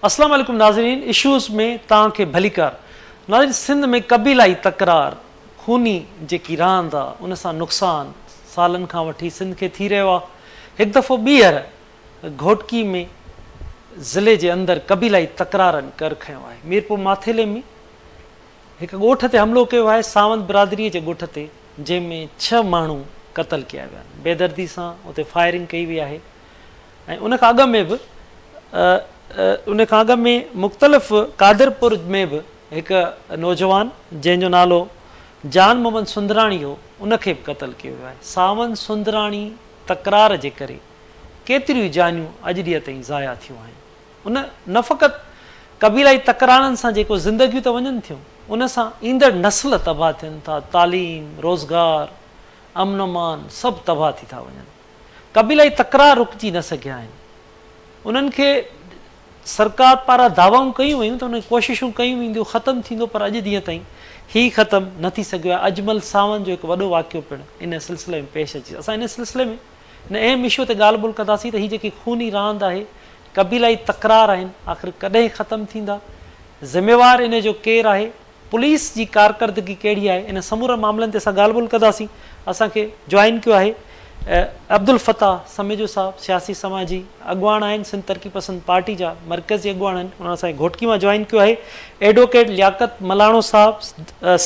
اسلام عليڪم ناظرين اشوز ۾ توهان کي ڀليڪار ناظرين سنڌ ۾ قبيلائي تڪرار خوني جيڪي راند آ ان سان نقصان سالن کان وٺي سنڌ کي ٿي رهيو آ هڪ دفعو ٻيهر گهوٽڪي ۾ ضلعي جي اندر قبيلائي تڪرارن ڪر کنيو آهي ميرپور ماٿيلي ۾ هڪ ڳوٺ تي حملو ڪيو آهي ساوند برادري جي ڳوٺ تي جنهن ۾ ڇهه ماڻهو قتل ڪيا ويا آهن بيدردي سان اتي فائرنگ ڪئي وئي آهي ۽ ان کان اڳ ۾ به ان کان اڳ ۾ مختلف قادرپور ۾ به هڪ نوجوان جنهن جو نالو جان محمد سندراڻي هو ان کي به قتل ڪيو ويو آهي. ساون سندراڻي تڪرار جي ڪري ڪيتريون ئي جانيون اڄ ڏينهن تائين ضايع ٿيون آهن. ان نه فقط قبيلائي تڪرارن سان جيڪو زندگيون ته وڃن ٿيون ان سان ايندڙ نسل تباهه ٿين ٿا، تعليم، روزگار، امن امان سڀ تباهه ٿي ٿا وڃن. قبيلائي تڪرار رڪجي نه سگهيا آهن. انهن کي سرڪار پاران دعوائون ڪيون ويون ته انهن ڪوششون ڪيون وينديون ختم ٿيندو پر اڄ ڏينهن تائين هي ختم نه ٿي سگهيو آهي. اجمل ساوند جو هڪ وڏو واقعو پڻ ان سلسلي ۾ پيش اچي اسان ان سلسلي ۾ ان اهم اشو تي ڳالهه ٻولهه ڪنداسين ته هي جيڪي خوني راند آهي قبيلائي تڪرار آهن آخر ڪڏهن ختم ٿيندا ذميوار ان جو ڪير آهي پوليس جي ڪارڪردگي ڪهڙي آهي ان سمورن معاملن تي اسان ڳالهه ٻولهه ڪنداسين اسان کي جوائن ڪيو آهي عبدالفتاح سميجو صاحب سياسي سماجي اڳواڻ آهن سنڌ ترقي پسند پارٽي جا مرڪزي اڳواڻ آهن انهن اسان کي گهوٽڪي مان جوائن ڪيو آهي ايڊووڪيٽ لياقت ملاڻو صاحب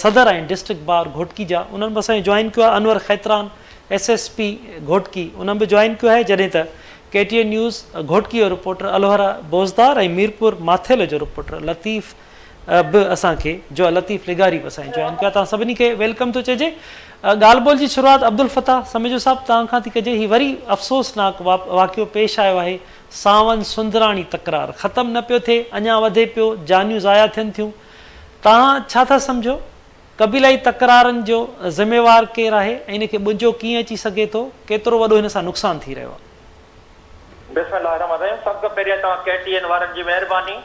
صدر آهن ڊسٽرڪٽ بار گهوٽڪي جا انهن به اسان کي جوائن ڪيو آهي Anwar Khetran S S P Ghotki انهن به جوائن ڪيو آهي جڏهن ته ڪي ٽي اين نيوز گهوٽڪي جو رپورٽر الهورا بوزدار ۽ ميرپور ماٿيلي جو رپورٽر لطيف به اسان کي جو لطيف لغاري به اسان کي جوائن ڪيو آهي توهان سڀني کي welcome ٿو چئجي ڳالهه ٻولهه جي شروعات عبدالفتاح سميجو صاحب توهان کان ٿي ڪجي هي وري افسوسناڪ واقعو پيش آيو آهي ساون سندراڻي تڪرار ختم نه پيو ٿئي اڃا وڌي پيو جانيون ضايع ٿين ٿيون توهان ڇا ٿا سمجهو قبيلائي تڪرارن جو ذميوار ڪير آهي ۽ ان کي ٻنجو ڪيئن اچي سگهي ٿو ڪيترو وڏو هن سان نقصان ٿي رهيو آهي. بسم الله الرحمن الرحيم سڀ کان پهريان توهان ڪي ٽي اين وارن جي مهرباني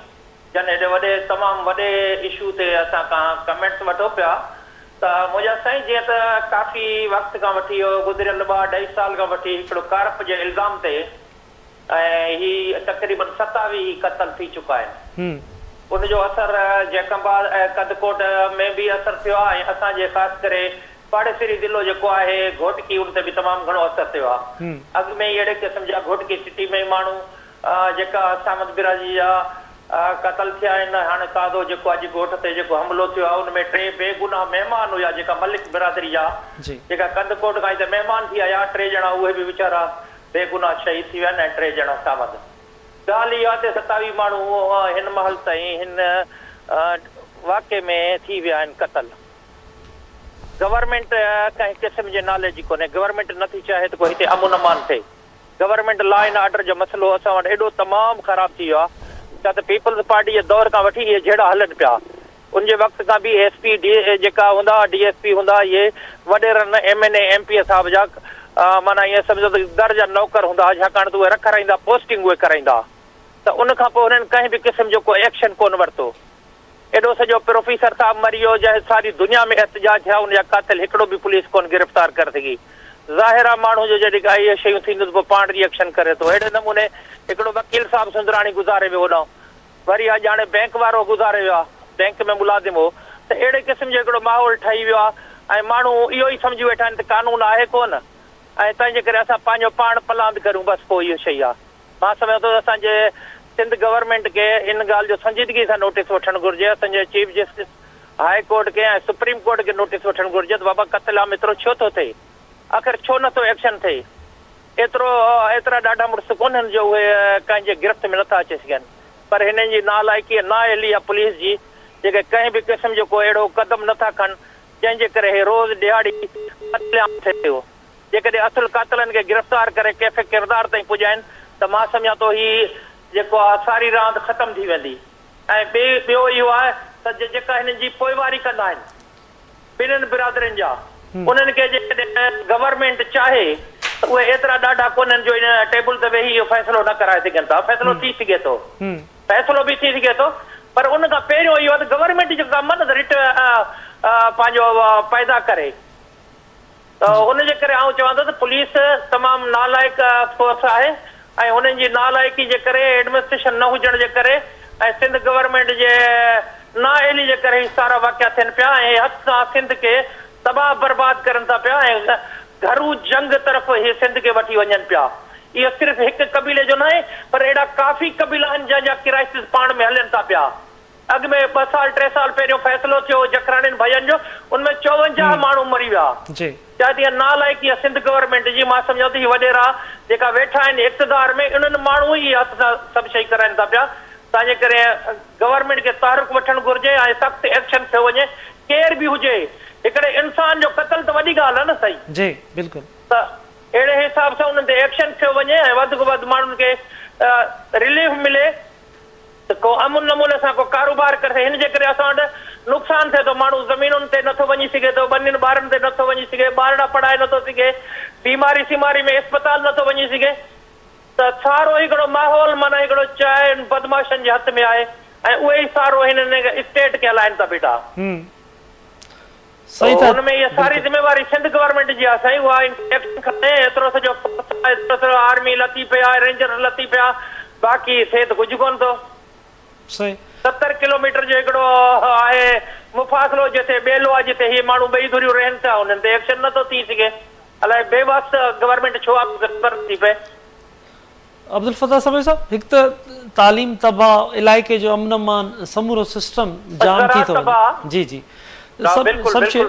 جن هيڏي وڏي تمام وڏي اشو تي اسان کان ڪمينٽس وٺو پيا ته منهنجا سائين جيئن ته ڪافي وقت کان وٺي اهو گذريل ٻه اڍائي سال کان وٺي هڪڙو ڪارپ جي الزام تي ۽ هي تقريبن 27 قتل ٿي چڪا آهن ان جو اثر جيڪب آباد ۽ ڪڌڪوٽ ۾ به اثر ٿيو آهي ۽ اسان جي خاص ڪري پاڙيسري ضلعو جيڪو آهي گهوٽڪي ان تي به تمام گهڻو اثر ٿيو آهي اڳ ۾ ئي اهڙي قسم جا گهوٽڪي سٽي ۾ ماڻهو جيڪا سامت برادري جا قتل ٿيا آهن هاڻي تازو جيڪو اڄ ڳوٺ تي جيڪو حملو ٿيو آهي ان ۾ ٽي بي گناهه مهمان هيا جيڪا ملڪ برادري جا جيڪا ڪنڌڪوٽ کان هتي مهمان ٿي آيا ٽي ڄڻا اهي به ويچارا بي گناهه شهيد ٿي ويا آهن ۽ ٽي ڄڻا ساوند ڳالهه اها ته 27 ماڻهو هن مهل تائين هن واقعي ۾ ٿي ويا آهن قتل گورنمينٽ ڪنهن قسم جي نالي جي ڪونهي گورنمينٽ نٿي چاهي ته ڪو هتي امن امان ٿئي. گورنمينٽ لا اينڊ آرڊر جو مسئلو اسان وٽ ايڏو تمام خراب ٿي ويو آهي ڇا ته پيپلز پارٽي جي دور کان وٺي اهي جهيڙا هلن پيا ان جي وقت کان به ايس پي ڊي جيڪا هوندا هئا ڊي ايس پي هوندا اهي وڏيرن M N A M P A صاحب جا معنيٰ ائين سمجهو ته در جا نوڪر هوندا هئا ڇاڪاڻ ته اهي رکرائيندا پوسٽنگ اهي ڪرائيندا ته ان کان پوء هنن ڪنهن به قسم جو ڪو ايڪشن ڪونه ورتو. ايڏو سڄو پروفيسر صاحب مري ويو جنهن ساري دنيا ۾ احتجاج ٿيا ان جا قاتل هڪڙو به پوليس ڪونه گرفتار ڪري سگهي. ظاهر آ ماڻهو جو جڏهن اهي شيون ٿينديون ته پوء پاڻ ري ايڪشن ڪري ٿو. اهڙي نموني هڪڙو وڪيل صاحب سندراڻي گذاري ويو هوڏانهن وري آ ڄاڻي بئنڪ وارو گذاري ويو آ بئنڪ ۾ ملازم هو ته اهڙي قسم جو هڪڙو ماحول ٺهي ويو آ ۽ ماڻهو اهو ئي سمجهي ويٺا آهن ته قانون آهي ڪونه ۽ تنهن جي ڪري اسان پنهنجو پاڻ پلاند ڪريون بس پوء اهو شيء آ. مان سمجهان ٿو ته اسان جي سنڌ گورنمينٽ کي ان ڳالهه جو سنجيدگي سان نوٽيس وٺڻ گهرجي، اسان جي چيف جسٽس هاء ڪورٽ کي ۽ سپريم ڪورٽ کي نوٽيس وٺڻ گهرجي ته بابا قتل عام ايترو ڇو ٿو ٿئي؟ آخر ڇو نه ٿو ايڪشن ٿئي؟ ايترو ايترا ڏاڍا مڙس ڪونهن جو اهي ڪنهن جي گرفت ۾ نٿا اچي سگهن پر هنن جي نالائقي ۽ نااهلي آهي پوليس جي جيڪي ڪنهن به قسم جو ڪو اهڙو قدم نٿا کڻن جنهن جي ڪري هي روز ڏهاڙي قتل عام ٿئي ٿو. جيڪڏهن اصل قاتلن کي گرفتار ڪري ڪيف ڪردار تائين پڄائين ته مان سمجهان ٿو هي جيڪو آهي ساري راند ختم ٿي ويندي ۽ ٻي ٻيو اهو آهي ته جيڪا هنن جي پوئواري ڪندا آهن ٻنهن برادرين جا انهن کي جيڪڏهن گورنمينٽ چاهي ته اهي ايترا ڏاڍا ڪونهن جو ان ٽيبل تي ويهي اهو فيصلو نه ڪرائي سگهن ٿا فيصلو ٿي سگهي ٿو فيصلو به ٿي سگهي ٿو پر ان کان پهريون اهو آهي ته گورنمينٽ جو ڪم آهي نه ته رٽ پنهنجو پيدا ڪري. ته ان جي ڪري آئون چوان ٿو ته پوليس تمام نالائق فورس آهي ۽ انهن جي نالائقي جي ڪري ايڊمنسٽريشن نه هجڻ جي ڪري ۽ سنڌ گورنمينٽ جي نااهلي جي ڪري هي سارا واقعا ٿين پيا ۽ هي هٿ سان سنڌ کي تباهه برباد ڪرن ٿا پيا ۽ گهرو جنگ طرف هي سنڌ کي وٺي وڃن پيا. اهو صرف هڪ قبيلي جو ناهي پر اهڙا ڪافي قبيلا آهن جنهن جا ڪرائسز پاڻ ۾ هلن ٿا پيا. اڳ ۾ ٻه سال ٽي سال پهريون فيصلو ٿيو هو جکراڻين ڀين جو ان ۾ 54 ماڻهو مري ويا. چاهي ته اها نالائقي آهي سنڌ گورنمينٽ جي مان سمجهان ٿو هي وڏيرا جيڪا ويٺا آهن اقتدار ۾ انهن ماڻهو ئي هٿ سان سڀ شئي ڪرائين ٿا پيا تنهنجي ڪري گورنمينٽ کي تحرڪ وٺڻ گهرجي ۽ سخت ايڪشن کنيو وڃي ڪير به هجي هڪڙي انسان جو قتل ته وڏي ڳالهه آهي نه سائين. جي بلڪل. ته اهڙي حساب سان انهن تي ايڪشن کنيو وڃي ۽ وڌ کان وڌ ماڻهن کي رليف ملي. ته ڪو امن نموني سان ڪو ڪاروبار ڪري سگهي، هن جي ڪري اسان وٽ نقصان ٿئي ٿو، ماڻهو زمينن تي نٿو وڃي سگهي ٿو، ٻنين ٻارن تي نٿو وڃي سگهي، ٻارڙا پڙهائي نٿو سگهي، بيماري سيماري ۾ اسپتال نٿو وڃي سگهي ته سارو هڪڙو ماحول معنيٰ هڪڙو چائن بدمعاشن جي هٿ ۾ آهي ۽ اهي ئي سارو هنن اسٽيٽ کي هلائن ٿا بيٺا. صحيح ٿا ان ۾ اها ساري ذميواري سنڌ گورنمينٽ جي آهي سائين اها ايڪشن کڻي ايترو سڄو فورس آهي ايترو سڄو آرمي لٿي پئي آهي رينجرز لٿي پيا باقي ٿئي ته ڪجهه ڪونه ٿو. صحيح. 70 ڪلوميٽر جو هڪڙو آهي مفاصلو جتي ٻيلو آهي جتي هي ماڻهو ٻئي ڌريون رهن ٿا انهن تي ايڪشن نٿو ٿي سگهي الائي بي وس گورنمينٽ ڇو آهي خبر نٿي پئي. عبدالفتاح سميجو صاحب هڪ ته تعليم تباهه علائقي جو امن امان سمورو سسٽم جام ٿي ٿو وڃي جي جي سڀ سڀ شي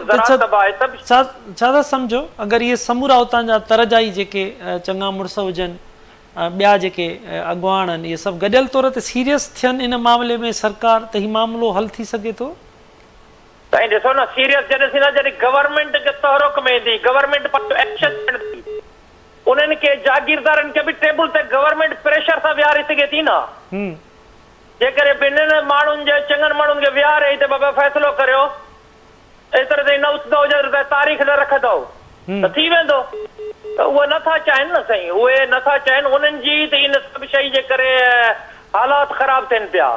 ڇا ڇا ٿا سمجهو اگر اهي سمورا اتان جا تر جا ئي جيڪي چڱا مڙس هجن ٻيا جيڪي اڳواڻ آهن اهي سڀ گڏيل طور تي سيريس ٿين ان معاملي ۾ سرڪار ته هي معاملو حل ٿي سگهي ٿو؟ سائين ڏسو نه سيريس جڏهن ٿيندا جڏهن گورنمينٽ کي تحرڪ ۾ ايندي گورنمينٽ پنهنجو ايڪشن کڻندي انهن کي جاگيردارن کي به ٽيبل تي گورنمينٽ پريشر سان ويهاري سگهي ٿي نه. جيڪڏهن ٻنهين ماڻهن جي چڱن ماڻهن کي ويهاري ته بابا فيصلو ڪريو ايتري تائين نه اٿندؤ جيتري تائين تاريخ نه رکندؤ ته ٿي ويندو ته اهي نه ٿا چاهين نه سائين اهي نه ٿا چاهين انهن جي ته ان سڀ شئي جي ڪري حالات خراب ٿين پيا.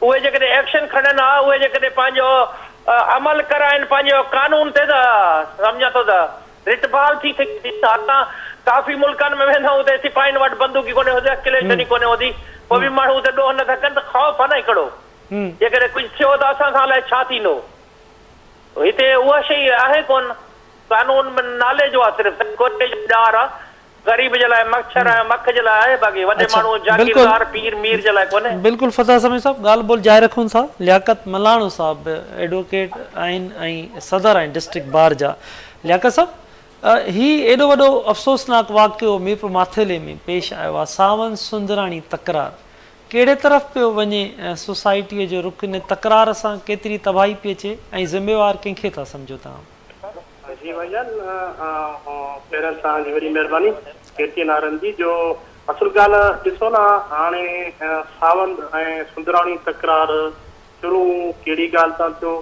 اهي جيڪڏهن ايڪشن کڻن ها، اهي جيڪڏهن پنهنجو عمل ڪرائين پنهنجو قانون تي ته سمجهان ٿو ته رٽ بحال ٿي سگهي ٿي. اسان ڪافي ملڪن ۾ ويندا آهيون اتي سپاهين وٽ بندوق ئي ڪونهي هوندي، ڪليشن ئي ڪونهي هوندي، پوء به ماڻهو اتي ڏوهه نه ٿا ڪن ته خوف آهي نه هڪڙو جيڪڏهن ڪجهه ٿيو ته اسان سان الائي ڇا ٿيندو. هتي اها شيء آهي ڪونه، قانون نالي جو آهي صرف، ڪوٽي جو ڄار آهي، غريب جي لاء مڇر ۽ مک جي لاء آهي باقي وڏي اڇا ماڻهو بلڪل جاگيردار پير مير جي لاء ڪونهي. بلڪل فتح سميجو صاحب ڳالهه ٻولهه جاري رکون ٿا لياقت ملاڻو صاحب به ايڊووڪيٽ آهن ۽ صدر آهن ڊسٽرڪٽ بار جا لياقت صاحب هي ايڏو وڏو افسوسناڪ واقعو ميرپور ماٿيلي ۾ پيش آيو آهي ساون سندراڻي تڪرار ڪهڙي طرف پيو وڃي سوسائٽيء جو رخ ان تڪرار سان ڪيتري تباهي پئي اچي ۽ ذميوار ڪنهن کي ٿا سمجهو توهان؟ جي ڀائيجان پهريان توهان جي وڏي مهرباني ڪي ٽي اين وارن جي جو اصل ڳالهه ڏسو نه هاڻي ساوند ۽ سندراڻي تڪرار شروع ڪهڙي ڳالهه تان ٿيو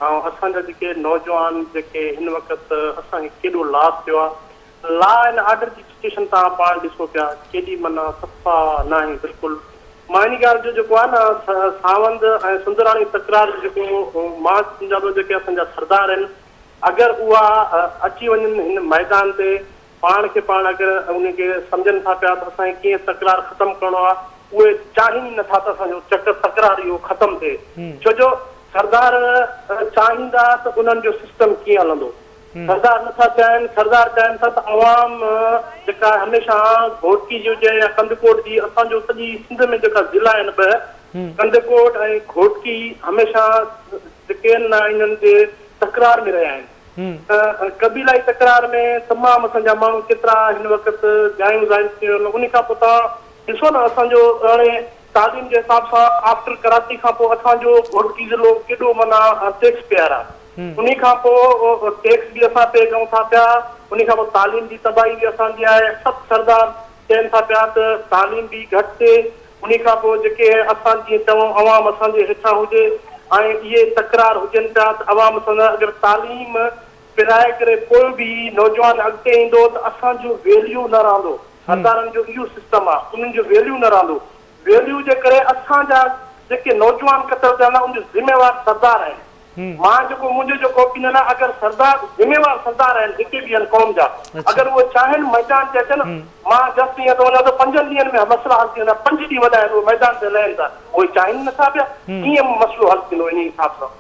۽ اسان جا جيڪي نوجوان جيڪي هن وقت اسان کي ڪيڏو لاس ٿيو آ لا اينڊ آرڊر جي سچويشن توهان پاڻ ڏسو پيا ڪيڏي معنيٰ صفا ناهي بلڪل مان ان ڳالهه جو جيڪو آ نه ساوند ۽ سندراڻي تڪرار جو جيڪو مان سمجهان ٿو جيڪي اسان جا سردار آهن اگر اها اچي وڃن هن ميدان تي پاڻ کي پاڻ اگر ان کي سمجهن ٿا پيا ته اسان کي ڪيئن تڪرار ختم ڪرڻو آ اهي چاهين ئي نٿا ته اسان جو چڪر تڪرار اهو ختم ٿئي ڇو جو سردار چاهيندا ته انهن جو سسٽم ڪيئن هلندو سردار نٿا چاهين سردار چاهين ٿا ته عوام جيڪا هميشه گهوٽڪي جي هجي يا ڪنڌڪوٽ جي اسان جو سڄي سنڌ ۾ جيڪا ضلعا آهن ٻه ڪنڌڪوٽ ۽ گهوٽڪي هميشه جيڪي آهن نه انهن جي تڪرار ۾ رهيا آهن ته قبيلائي تڪرار ۾ تمام اسان جا ماڻهو ڪيترا هن وقت جايون ضايع ٿي ويون ان کان پوء توهان ڏسو نه اسان جو هاڻي تعليم جي حساب سان آفٽر ڪراچي کان پوء اسان جو گهوٽڪي ضلعو ڪيڏو معنيٰ ٽيڪس پيئر آهي انهي کان پوء ٽيڪس به اسان پي ڪيون ٿا پيا، انهي کان پوء تعليم جي تباهي به اسان جي آهي، سڀ سردار چين ٿا پيا ته تعليم به گهٽ ٿئي، انهي کان پوء جيڪي اسان جيئن چئون عوام اسان جي هيٺان هجي ۽ اهي تڪرار هجن پيا ته عوام اسان جا اگر تعليم پرائي ڪري پوء به نوجوان اڳتي ايندو ته اسان جو ويليو نه رهندو، سردارن جو اهو سسٽم آهي انهن جو ويليو نه رهندو، ويليو جي ڪري اسان جا جيڪي نوجوان قتل ٿين ٿا ان جو ذميوار سردار آهن. مان جيڪو منهنجو جيڪو اوپينين آهي اگر سردار ذميوار سردار آهن جيڪي به آهن قوم جا اگر اهي چاهين ميدان تي اچن مان جسٽ ائين ٿو وڃان ته پنجن ڏينهن ۾ مسئلا حل ٿي ويندا پنج ڏينهن وڏا آهن اهي ميدان تي لهن ٿا اهي چاهين نٿا پيا ڪيئن مسئلو حل ٿيندو انهي حساب سان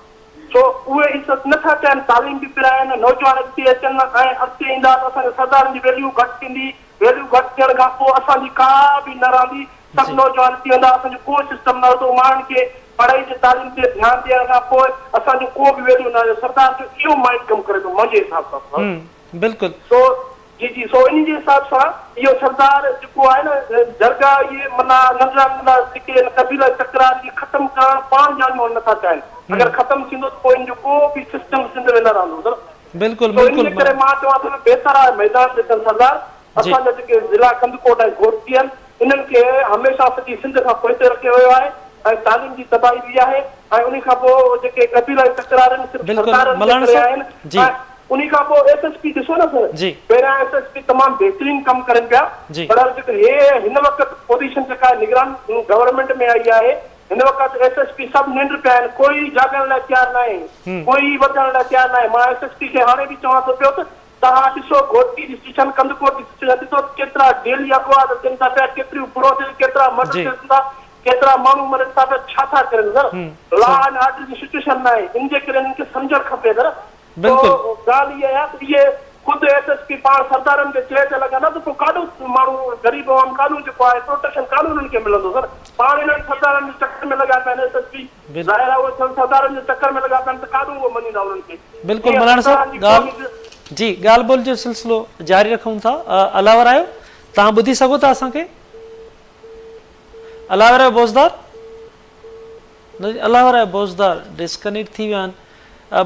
سو اهي عزت نٿا چاهين تعليم به پرائن نوجوان اڳتي اچن ۽ اڳتي ايندا ته اسان جي سردارن جي ويليو گهٽ ٿيندي ويليو گهٽ ٿيڻ کان پوء اسان جي ڪا به نه رهندي سڀ نوجوان ٿي ويندا اسان جو ڪو سسٽم نه هوندو ماڻهن کي پڙهائي جي تعليم تي ڌيان ڏيڻ کان پوء اسان جو ڪو به ويليو نه رهيو سردار جو اهو مائنڊ ڪم ڪري ٿو منهنجي حساب سان هون بلڪل. سو جي جي سو انهي جي حساب سان اهو سردار جيڪو آهي نه درگاهه اهي معنيٰ ننڍڙا ننڍڙا جيڪي آهن قبيلا تڪرار اهي ختم ڪرڻ پاڻ ڄاڻي واڻي نٿا چاهين اگر ختم ٿيندو ته پوء ان جو ڪو به سسٽم سنڌ ۾ نه رهندو سر بلڪل سو بلڪل انهي جي ڪري مان چوان ٿو ته بهتر آهي ميدان تي اچن سردار جي. اسان جا جيڪي ضلع ڪنڌڪوٽ ۽ گهوٽڪي آهن انهن کي هميشه سڄي سنڌ کان پوئتي رکيو ويو آهي ۽ تعليم جي تباهي به آهي ۽ انهي کان پوء جيڪي قبيلائي تڪرار آهن صرف بلڪل سردارن جي ملاڻ ڪري صاحب آهن جي ۽ انهي کان پوء ايس ايس پي ڏسو نه سر جي پهريان ايس ايس پي تمام بهترين ڪم ڪرن پيا جي بهرحال جيڪو هي هن وقت پوزيشن جيڪا نگران گورنمينٽ ۾ آئي آهي هن وقت ايس ايس پي سڀ ننڊ پيا آهن ڪوئي جاڳڻ لاء تيار ناهي ڪوئي وڌڻ لاء تيار ناهي مان ايس ايس پي کي هاڻي به چوان ٿو پيو ته توهان ڏسو گهوٽڪي جي سٽيشن ڪنڌڪوٽ جي سٽيشن ڏسو ته ڪيترا ڊيلي اغوا ته ٿين ٿا پيا ڪيتريون ڦروتيون ڪيترا مرڊر ٿين ٿا ڪيترا ماڻهو مرن ٿا پيا ڇا ٿا ڪرين سر لا اينڊ آرڊر جي سچويشن ناهي ان جي ڪري انهن کي سمجهڻ کپي سر تو ڳالهه اها آهي ته اهي خود ايس ايس پي پاڻ سردارن کي چئي تي لڳندا ته پوء ڪاڏو ماڻهو غريب عوام ڪاڏو جيڪو آهي پروٽيڪشن ڪاڏو انهن کي ملندو سر پاڻ انهن سردارن جي چڪر ۾ لڳا پيا آهن ايس ايس پي ظاهر آهي اهي سڀ سردارن جي چڪر ۾ لڳا پيا آهن ته ڪاڏو اهو مڃيندا انهن کي. بلڪل مولانا صاحب ڳالهه جي ڳالهه ٻولهه جو سلسلو جاري رکون ٿا الله ورايو توهان ٻڌي سگهو ٿا اسان کي الله ورايو بوزدار الله ورايو بوزدار ڊسڪنيڪٽ ٿي ويا آهن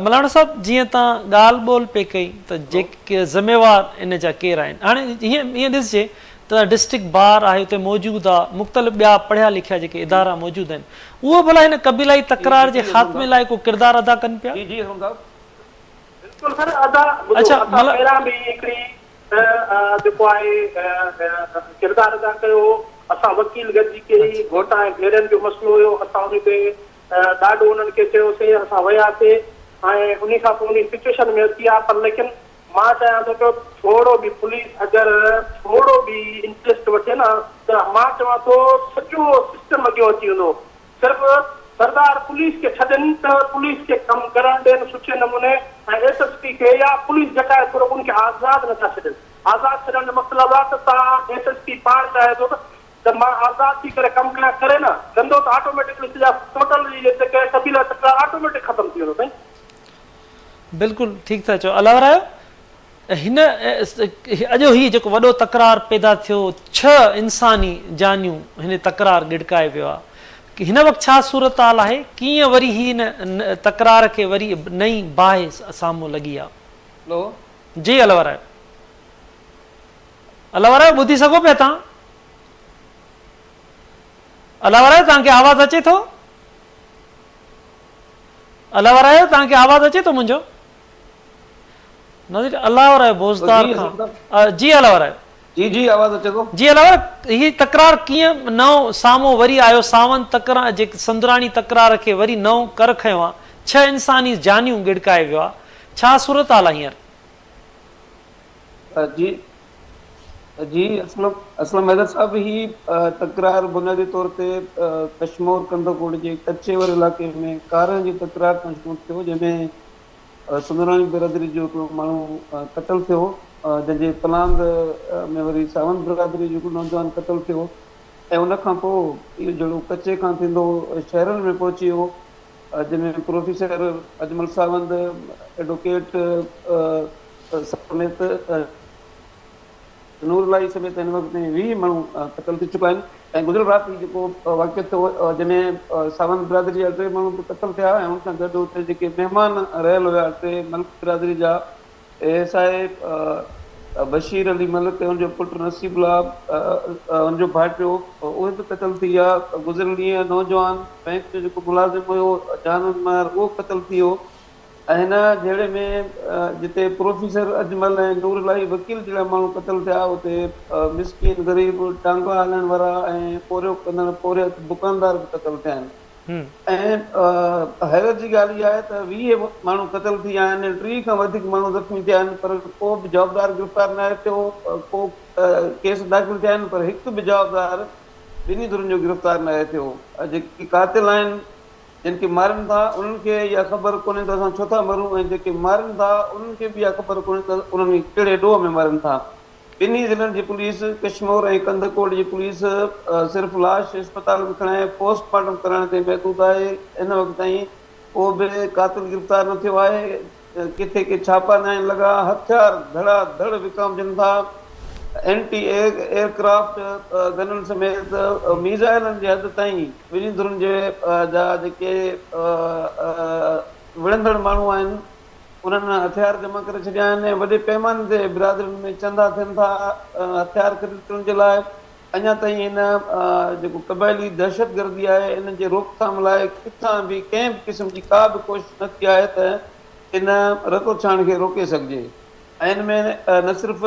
مولانا صاحب جيئن توهان ڳالهه ٻولهه پئي ڪئي ته جيڪي ذميوار ان جا ڪير آهن هاڻي هيئن ائين ڏسجي ته ڊسٽرڪٽ بار آهي اتي موجود آ مختلف ٻيا پڙهيا لکيا جيڪي ادارا موجود آهن اهي ڀلا هن قبيلائي تڪرار جي خاتمي لاء ڪو ڪردار ادا ڪن پيا؟ جي جي اسلم صاحب. بلڪل سر ادا ٻڌو اسان پهريان به هڪڙي جيڪو آهي ڪردار ادا ڪيو هو اسان وڪيل گڏجي ڪري گهوٽا ۽ ڀيرن جو مسئلو هيو اسان ان تي ڏاڍو انهن کي چيوسين اسان وياسي ۽ انهي کان پوء انهي سچويشن ۾ اچي ويا پر ليڪن مان چاهيان ٿو پيو ٿورو به پوليس اگر ٿورو به انٽريسٽ وٺي نه ته مان چوان ٿو سڄو سسٽم اڳيون اچي ويندو صرف سردار پوليس کي ڇڏين ته پوليس کي ڪم ڪرڻ ڏين سٺي نموني ۽ ايس ايس پي کي يا پوليس جيڪا آهي ٿورو ان کي آزاد نٿا ڇڏين آزاد ڇڏڻ جو مطلب آهي ته توهان ايس ايس پي پاڻ چاهي ٿو ته ته مان آزاد ٿي ڪري ڪم ڪيان ڪري نه ڪندو ته آٽوميٽڪلي سڄا ٽوٽل جيڪي قبيلا تڪرار آٽوميٽڪ ختم ٿي ويندو سائين. بلڪل ٺيڪ ٿا چئو الله ورايو هن اڄ هي جيڪو وڏو تڪرار پيدا ٿيو ڇهه انساني جانيون هن تڪرار ڳڙڪائي ويو آ هن وقت ڇا صورتحال آهي ڪيئن وري هي هن تڪرار کي وري نئين باهه سامهون لڳي آ هلو. جي الله ورايو الله ورايو ٻڌي سگهو پيا تان الله ورايو تان کي آواز اچي ٿو. الله ورايو توهان کي آواز اچي ٿو منهنجو نظير الله ورايو بوزدار کان جي الله ورايو جي جي آواز اچي ٿو جي الله ورايو هي تڪرار ڪيئن نئون سامهون وري آيو ساوند تڪرار جي سندراڻي تڪرار کي وري نئون ڪر کنيو آ ڇهه انساني جانيون ڳڙڪائي ويو آ ڇا صورتحال آ هينئر جي جي اسلم اسلم حيدر صاحب هي تڪرار بنيادي طور تي ڪشمور ڪنڌڪوٽ جي ڪچي واري علائقي ۾ ڪارن جي تڪرار تان شروع ٿيو جنهن ۾ سندراڻي برادري جو هڪڙو ماڻهو قتل ٿيو جنهن جي پلاند ۾ وري ساوند برادري جو هڪڙو نوجوان قتل ٿيو ۽ ان کان پوء اهو جهيڙو ڪچي کان ٿيندو شهرن ۾ پهچي ويو جنهن ۾ پروفيسر اجمل ساوند ايڊووڪيٽ سميت نور الاهي سميت هن وقت تائين 20 ماڻهو قتل ٿي چڪا آهن ۽ گذريل رات هي جيڪو واقعو ٿيو جنهن ۾ ساوند برادري جا ٽي ماڻهو به قتل ٿيا ۽ ان سان گڏ اتي جيڪي مهمان رهيل هيا ٽي ملڪ برادري جا اي ايس I Bashir Ali ملڪ ۽ ان جو پٽ نصيب الله ان جو ڀائٽيو اهي به قتل ٿي ويا گذريل ڏينهن نوجوان بئنڪ جو جيڪو ملازم هيو جان المهر اهو قتل ٿي ويو ۽ هن جهيڙي ۾ جتي پروفيسر اجمل ۽ نور الاهي وڪيل جهڙا ماڻهو قتل ٿيا اتي مسڪين غريب ٽانگا هلائڻ وارا ۽ پورهيو ڪندڙ پورهيت دڪاندار به قتل ٿيا آهن. ۽ حيرت جي ڳالهه اها آهي ته 20 ماڻهو قتل ٿي ويا آهن، 30 کان وڌيڪ ماڻهو زخمي ٿيا آهن پر ڪو به جوابدار گرفتار ناهي ٿيو، ڪو ڪيس داخل ٿيا آهن پر هڪ به جوابدار ٻنهي ڌرين جو گرفتار ناهي ٿيو. جيڪي قاتل آهن جن کي مارين ٿا انهن کي اها خبر ڪونهي ته اسان ڇو ٿا مرون ۽ جيڪي مارين ٿا انهن کي به اها خبر ڪونهي ته انهن کي ڪهڙي ڏوهه ۾ مارين ٿا. ٻنهي ضلعن جي پوليس ڪشمور ۽ ڪنڌڪوٽ جي پوليس صرف لاش اسپتال ۾ کڻائي پوسٽ مارٽم ڪرائڻ تائين محدود آهي هن وقت تائين ڪو به قاتل گرفتار نه ٿيو آهي. ڪٿي ڪي ڇاپا ناهن لڳا، هٿيار ڌڙا ڌڙ وڪامجن ٿا، اينٽي ايئر ڪرافٽ گنن سميت ميزائلن جي حد تائين ٻنهي ڌرين جي جا جيڪي وڙهندڙ ماڻهو آهن انهن هٿيار جمع ڪري ڇڏيا آهن ۽ وڏي پئماني تي برادرين ۾ چندا ٿين ٿا هٿيار خريد ڪرڻ جي لاء اڃا تائين هن جيڪو قبائلي دهشتگردي آهي ان جي روڪٿام لاء ڪٿان به ڪنهن به قسم جي ڪا به ڪوشش نه ٿي آهي ته ان رتوڇاڻ کي روڪي سگهجي ۽ ان ۾ نه صرف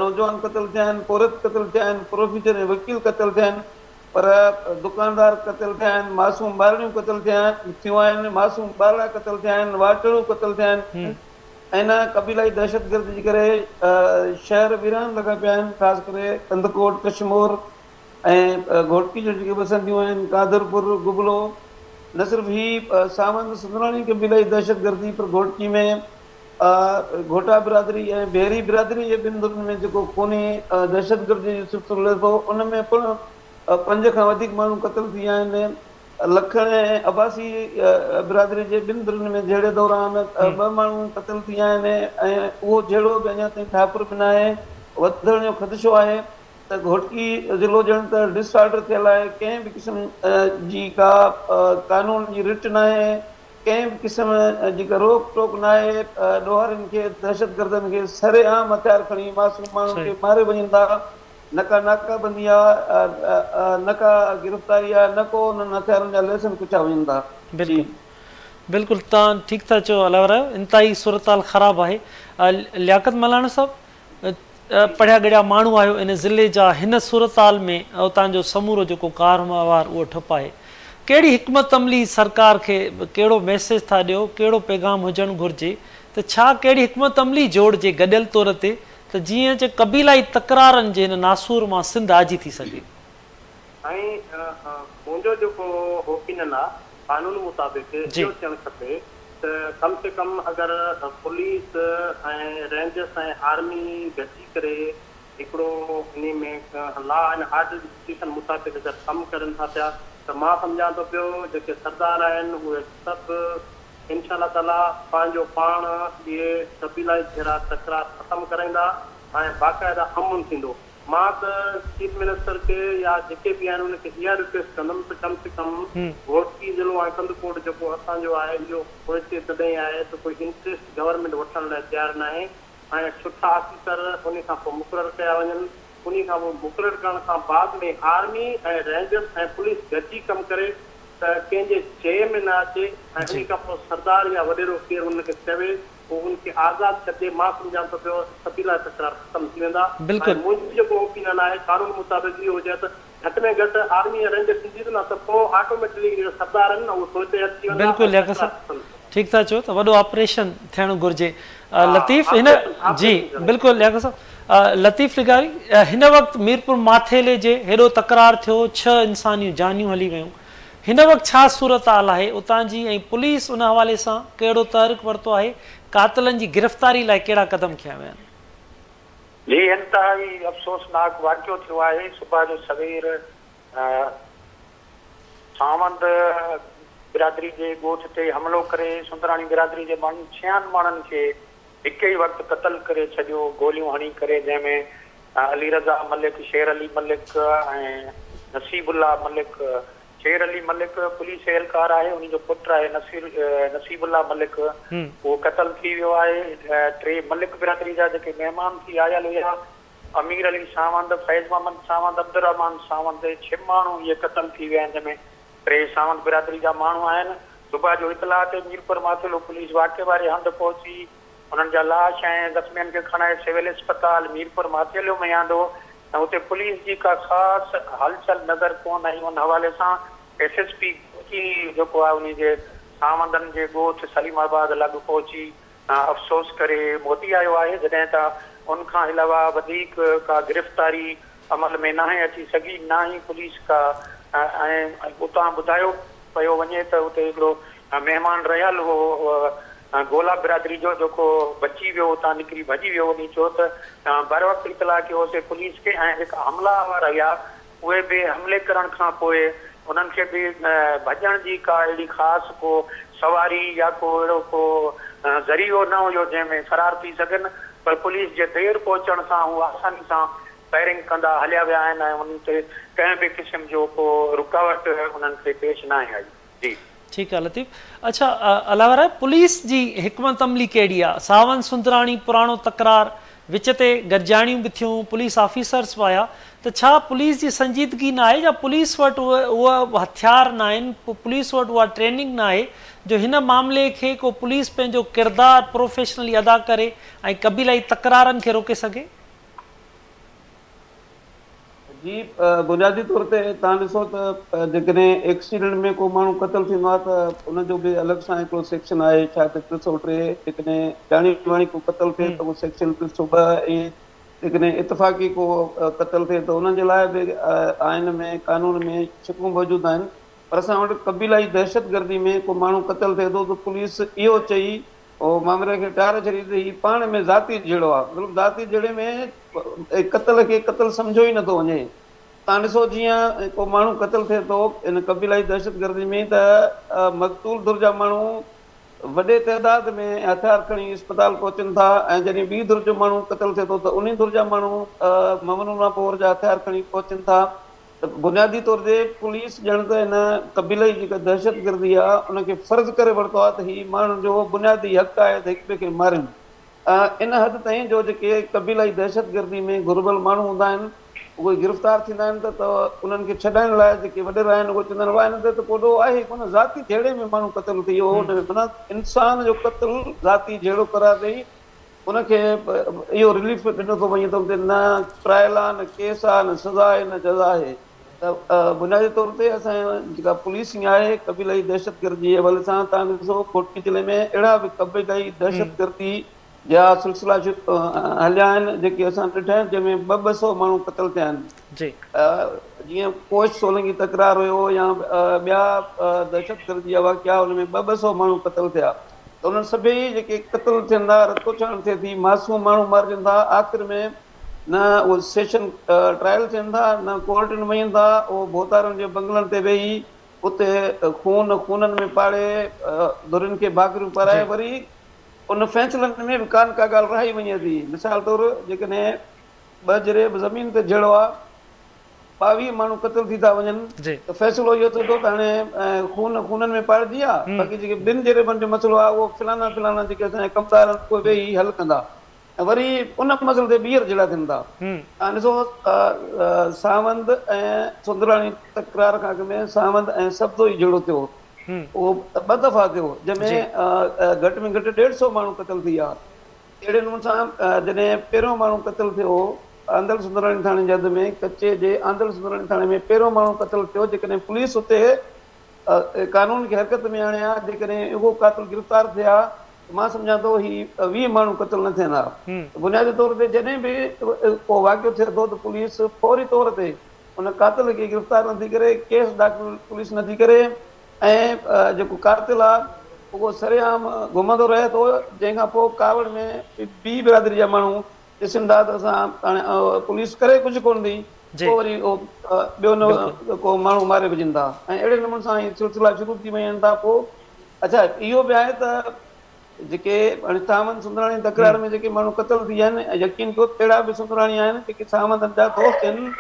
نوجوان قتل ٿيا آهن، پورهيت قتل ٿيا آهن، پروفيسر ۽ وڪيل قتل ٿيا آهن پر دڪاندار قتل ٿيا آهن، معصوم ٻارڙيون قتل ٿيون آهن، معصوم ٻارڙا قتل ٿيا آهن، واٽهڙو قتل ٿيا آهن. ان قبيلائي دهشتگردي جي ڪري شهر ويران لڳا پيا آهن، خاص ڪري ڪنڌڪوٽ، ڪشمور ۽ گهوٽڪي جون جيڪي وسنديون آهن، قادرپور، گبلو، نه صرف هي ساوند سندراڻي قبيلائي دهشتگردي پر گهوٽڪي ۾ گهوٽا برادري ۽ ڀيري برادري جي ٻن ڌرين ۾ جيڪو خوني دهشتگردي جو سلسلو هلي ٿو ان ۾ پڻ پنج کان وڌيڪ ماڻهو قتل ٿي ويا آهن. لکڻ ۽ عباسي برادري جي ٻن ڌرين ۾ جهيڙي دوران ٻه ماڻهو قتل ٿي ويا آهن ۽ اهو جهيڙو به اڃا تائين ٺاپر به ناهي وڌڻ جو خدشو آهي ته گهوٽڪي ضلعو ڄڻ ته ڊس آرڊر ٿيل آهي ڪنهن به قسم جي ڪا قانون جي رٽ ناهي ڪنهن به قسم جي ڪا روڪ ٽوڪ ناهي ڏوهارين کي دهشتگردن کي سرعام هٿيار کڻي معصوم ماڻهن کي ماري وڃن ٿا. نه ڪا ناڪابندي آ، نه ڪا گرفتاري آ، نه ڪو انهن هٿيارن جا ليسن پڇيا وڃن ٿا. بلڪل بلڪل توهان ٺيڪ ٿا چئو الهورايو انتهائي صورتحال خراب آهي لياقت ملاڻو صاحب پڙهيا ڳڙهيا ماڻهو آهيو ان ضلعي جا هن صورتحال ۾ اتان جو سمورو جيڪو ڪاروهنوار اهو ٺپ آهي ڪهڙي حڪمت عملي سرڪار کي ڪهڙو ميسيج ٿا ڏيو ڪهڙو پيغام هجڻ گهرجي ته ڇا ڪهڙي حڪمت عملي جوڙجي گڏيل طور تي ته جيئن چي قبيلائي تڪرارن جي هن ناسور مان سنڌ آجي ٿي سگهي. سائين منهنجو جيڪو اوپينن آ قانون مطابق اهو ٿيڻ کپي ته ڪم سي ڪم اگر پوليس ۽ رينجرس ۽ آرمي گڏجي ڪري هڪڙو انهي ۾ لا اينڊ آرڊر جي سچويشن مطابق اگر ڪم ڪرن ٿا پيا ته مان سمجهان ٿو پيو جيڪي سردار آهن اهي سڀ انشاء الله تعاليٰ پنهنجو پاڻ اهي قبيلائي جهيڙا تڪرار ختم ڪرائيندا ۽ باقاعده امن ٿيندو. مان ته چيف منسٽر کي يا جيڪي به آهن ان کي اها رڪويسٽ ڪندم ته ڪم سي ڪم گهوٽڪي ضلعو ۽ ڪنڌڪوٽ جيڪو اسان جو آهي اهو پوئتي تڏهن آهي ته ڪوئي انٽريسٽ گورنمينٽ وٺڻ لاء تيار ناهي ۽ سٺا آفيسر انهي کان پوء مقرر ڪيا وڃن انهي کان پوء مقرر ڪرڻ کان بعد ۾ آرمي ۽ رينجرس ۽ پوليس گڏجي ڪم ڪري ته ڪنهن جي چئي ۾ نه اچي ۽ انهي کان پوء سردار يا وڏيرو ڪير انهن کي چوي پوء ان کي آزاد ڇڏجي مان سمجهان ٿو پيو قبيلا تڪرار ختم ٿي ويندا ۽ منهنجي جيڪو اوپينن آهي قانون مطابق اهو هجي ته گهٽ ۾ گهٽ آرمي يا رينجرس ايندي ته نه ته پوء آٽوميٽلي جيڪي سردار آهن نه اهي پوئتي هٽجي ويندا بلڪل ۽ لياقت تڪرار صاحب ختم ٿي ويندا. ٺيڪ ٿا چئو ته وڏو آپريشن ٿيڻ گهرجي لطيف هن جي بلڪل لياقت صاحب لطيف لغاري هن وقت ميرپور ماٿيلي جي هيڏو تڪرار ٿيو ڇهه انسانيون جانيون هلي ويون هن وقت ڇا صورتحال آهي اتان جي ۽ پوليس ان حوالي سان ڪهڙو تحرڪ ورتو آهي قاتلن جي گرفتاري لاء ڪهڙا قدم کنيا ويا آهن. جي انتهائي افسوسناڪ واقعو ٿيو آهي صبح جو سوير ساوند برادري جي ڳوٺ تي حملو ڪري سندراڻي برادري جي ماڻهن ڇهن ماڻهن کي هڪ ئي وقت قتل ڪري ڇڏيو گوليون هڻي ڪري جنهن ۾ علي رضا ملڪ، شير علي ملڪ ۽ نصيب الله ملڪ، شير علي ملڪ پوليس اهلڪار آهي ان جو پٽ آهي نصير نصيب الله ملڪ اهو قتل ٿي ويو آهي ٽي ملڪ برادري جا جيڪي مهمان ٿي آيل هيا امير علي ساوند، فيض محمد ساوند، عبدالرحمان ساوند، ڇهه ماڻهو اهي قتل ٿي ويا آهن جنهن ۾ ٽي ساوند برادري جا ماڻهو آهن. صبح جو اطلاع تي ميرپور ماٿيلو پوليس واقعي واري هنڌ پهچي انهن جا لاش ۽ زخمين کي کڻائي سول اسپتال ميرپور ماٿيلو ۾ آندو ۽ اتي پوليس جي ڪا خاص هلچل نظر ڪونه آئي ان حوالي سان ايس ايس پي گهوٽڪي جيڪو آهي انهي جي ساوندن جي ڳوٺ سليم آباد لڳ پهچي افسوس ڪري موٽي آيو آهي جڏهن ته ان کان علاوه وڌيڪ ڪا گرفتاري عمل ۾ ناهي اچي سگهي نه ئي پوليس ڪا ۽ اتان ٻڌايو پيو وڃي ته اتي هڪڙو مهمان رهيل هو گولا برادري جو جيڪو بچي ويو اتان نڪري ڀڄي ويو انهي چيو ته بروقت اطلاع ڪيوسي پوليس کي ۽ جيڪا حملا آور هيا اهي به حملي ڪرڻ کان پوء انهن کي به ڀڄڻ جي ڪا اهڙي خاص ڪو سواري يا ڪو اهڙو ڪو ذريعو نه هيو جنهن ۾ فرار ٿي سگهن پر پوليس جي دير پهچڻ سان هو آساني سان فائرنگ ڪندا هليا ويا آهن ۽ انهن تي ڪنهن به قسم جو ڪو رڪاوٽ انهن کي پيش ناهي آئي. جي. ٺيڪ آ لطيف. اڇا الله وارا پوليس جي حڪمت عملي ڪهڙي آ؟ ساون سندراڻي پراڻو تڪرار وچ تي گڏجاڻيون به ٿيون پوليس آفيسرس به آيا ته ڇا پوليس جي سنجيدگي ناهي يا پوليس وٽ اهي هٿيار ناهن پوليس وٽ اها ٽريننگ ناهي جو هن معاملي کي ڪو پوليس پنهنجو ڪردار پروفيشنلي ادا ڪري ۽ قبيلائي تڪرارن کي روڪي سگهي؟ جي بنيادي طور تي توهان ڏسو ته جيڪڏهن ايڪسيڊنٽ ۾ ڪو ماڻهو قتل ٿيندو آهي ته ان جو به الڳ سان هڪڙو سيڪشن آهي ڇا ته 303 جيڪڏهن ڄاڻي واڻي ڪو قتل ٿئي ته اهو سيڪشن 302 ۽ جيڪڏهن اتفاقي ڪو قتل ٿئي ته انهن جي لاء به آئين ۾ قانون ۾ شقون موجود آهن پر اسان وٽ قبيلائي دهشتگردي ۾ ڪو ماڻهو قتل ٿئي ٿو ته پوليس اهو چئي اهو مامري کي ٽاري ڇڏي ته هي پاڻ ۾ ذاتي جهيڙو آهي. مطلب ذاتي جهيڙي ۾ قتل کي قتل سمجهيو ئي نٿو وڃي. توهان ڏسو جيئن ڪو ماڻهو قتل ٿئي ٿو ان قبيلائي دهشتگردي ۾ ته مقتول ڌر جا ماڻهو وڏي تعداد ۾ هٿيار کڻي اسپتال پهچن ٿا ۽ جڏهن ٻي ڌر جو ماڻهو قتل ٿئي ٿو ته انهي ڌر جا ماڻهو ممنوعه پور جا هٿيار کڻي پهچن ٿا. ته بنيادي طور تي پوليس ڄڻ ته ان قبيلائي جيڪا دهشتگردي آهي ان کي فرض ڪري ورتو آهي ته هي ماڻهن جو بنيادي حق آهي ته هڪ ٻئي کي مارين ان حد تائين جو جيڪي قبيلائي دهشتگردي ۾ گهربل ماڻهو هوندا آهن اهي گرفتار ٿيندا آهن ته انهن کي ڇڏائڻ لاء جيڪي وڏيرا آهن اهي چوندا آهن واهه هن تي ته ڪو ڏوهه آهي ئي ڪونه ذاتي جهيڙي ۾ ماڻهو قتل ٿي ويو هو ان ۾ معنيٰ انسان جو قتل ذاتي جهيڙو قرار ڏئي ان کي اهو رليف ڏنو ٿو وڃي ته ان تي نه ٽرائل آهي نه ڪيس آهي نه سزا آهي نه جزا آهي ته بنيادي طور تي اسان جيڪا پوليسنگ آهي قبيلائي دهشتگردي جي حوالي سان تان ڏسو گهوٽڪي ضلعي ۾ اهڙا به قبيلائي دهشتگردي جا سلسلا هليا آهن جيڪي اسان ڏٺا آهن جنهن ۾ ٻه ٻه سو ماڻهو قتل ٿيا آهن جي جيئن ڪوش سولنگي تڪرار هيو يا ٻيا دهشتگردي جا واقعا ان ۾ ٻه ٻه سو ماڻهو قتل ٿيا ته انهن سڀئي جيڪي قتل ٿين ٿا، رتوڇاڻ ٿئي ٿي، معصوم ماڻهو مارجن ٿا، آخر ۾ نه اهي سيشن ٽرائل ٿين ٿا، نه ڪورٽن وڃن ٿا، اهو ڀوتارن جي بنگلن تي ويهي اتي خون خونن ۾ پاڙي ڌرين کي ڀاڪريون پارائي وري ان فيصلن ۾ به ڪا نه ڪا ڳالهه رهائي وڃي ٿي. مثال طور جيڪڏهن ٻه جريب زمين تي جهيڙو آهي، 22 ماڻهو قتل ٿي ٿا وڃن ته فيصلو اهو ٿئي ٿو ته هاڻي خون خونن ۾ پاڙجي آ باقي جيڪي ٻن جريبن جو مسئلو آ اهو فلانا فلانا جيڪي اسان جا ڪمدار آهن اهي ويهي حل ڪندا ۽ وري ان مسئلي تي ٻيهر جهيڙا ٿين ٿا. توهان ڏسو ساوند ۽ سندراڻي تڪرار کان اڳ ۾ ساوند ۽ سبزوئي جهيڙو ٿيو اهو ٻه دفعا ٿيو جنهن ۾ گهٽ ۾ گهٽ ڏيڍ سئو ماڻهو قتل ٿي ويا. اهڙي نموني سان جڏهن پهريون ماڻهو قتل ٿيو هو آندل سندراڻي ٿاڻي جي حد ۾ ڪچي جي آندل سندراڻي ٿاڻي ۾ پهريون ماڻهو قتل ٿيو جيڪڏهن پوليس اتي قانون کي حرڪت ۾ آڻي ها جيڪڏهن اهو قاتل گرفتار ٿئي ها ته مان سمجهان ٿو هي 20 ماڻهو قتل نه ٿين ها ته بنيادي طور تي جڏهن به ڪو واقعو ٿئي ٿو ته پوليس فوري طور تي ان قاتل کي گرفتار نٿي ڪري ڪيس داخل پوليس نٿي ڪري ۽ جيڪو قاتل آ اهو سرعام گهمندو رهي ٿو جنهن کان پوء ڪاوڙ ۾ ٻي برادري جا ماڻهو ڏسن ٿا ته اسان هاڻي پوليس ڪري ڪجهه ڪونه ٿي پوء وري اهو ٻيو نه ڪو ماڻهو ماري وجهن ٿا ۽ اهڙي نموني سان هي سلسلا شروع ٿي وڃن ٿا پوء اڇا اهو به آهي ته جيڪي هاڻي ساوند سندراڻي تڪرار ۾ جيڪي ماڻهو قتل ٿي ويا آهن يقين ڪيو ته اهڙا به سندراڻي آهن جيڪي ساوندن جا دوست آهن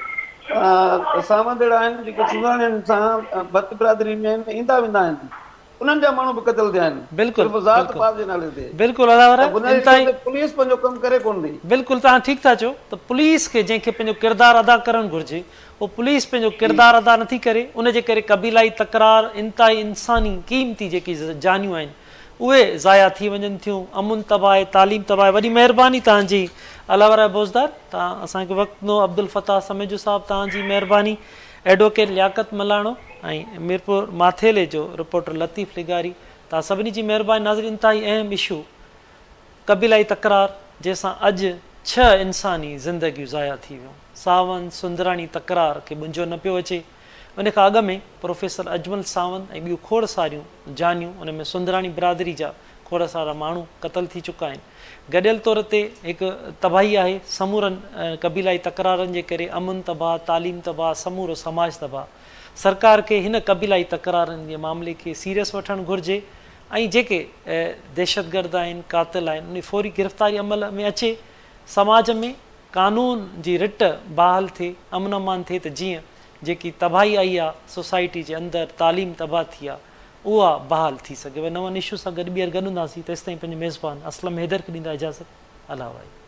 ساوند اهڙا آهن جيڪي سندراڻين سان ڀت برادري ۾ آهن ايندا ويندا آهن انهن جا ماڻهو به قتل ٿيا آهن بلڪل صرف ذات بلڪل پات جي نالي تي بلڪل ادا ته وارا بنيادي طور انتهائي تي پوليس پنهنجو ڪم ڪري ڪونه ٿي. بلڪل توهان ٺيڪ ٿا چئو ته پوليس کي جنهن کي پنهنجو ڪردار ادا ڪرڻ گهرجي اهو پوليس پنهنجو ڪردار ادا نٿي ڪري ان جي ڪري قبيلائي تڪرار انتهائي انساني قيمتي جيڪي جانيون آهن اهي ضايع ٿي وڃن ٿيون، امن تباهه، تعليم تباهه، وڏي مهرباني توهان جي الله وارا بوزدار توهان اسان کي وقت ڏنو، عبدالفتاح سميجو صاحب توهان جي مهرباني، ايڊووڪيٽ لياقت ملاڻو ۽ ميرپور ماٿيلي جو رپورٽر لطيف لغاري توهان سڀني جي مهرباني ناظرين انتهائي اهم اشو قبيلائي تڪرار جنهن سان اڄ ڇهه انساني زندگيون ضايع ٿي ويون ساوند سندراڻي تڪرار کي ٻنجو نه پيو اچي ان کان اڳ ۾ پروفيسر اجمل ساوند ۽ ٻيون کوڙ ساريون جانيون ان ۾ سندراڻي برادري جا کوڙ سارا ماڻهو قتل ٿي چڪا آهن. گڏيل طور تي هڪ تباهي آهي، سمورن قبيلائي تڪرارن جي ڪري امن تباهه، تعليم تباهه، سمورو سماج تباهه. سرڪار کي هن قبيلائي تڪرارن جي معاملي کي سيريس وٺڻ گهرجي ۽ جيڪي دهشتگرد آهن، قاتل آهن، انهن جي فوري گرفتاري عمل ۾ اچي، سماج ۾ قانون جي رٽ بحال ٿئي، امن امان ٿئي ته جيئن جيڪي تباهي آئي آ سوسائٽي جي اندر، تعليم تباهه ٿي آ، اها بحال ٿي سگهي. وري نون اشو سان گڏ ٻيهر گڏ هونداسين تيستائين پنهنجي ميزبان اسلم حيدر کي ڏيندا اجازت. الله واهي.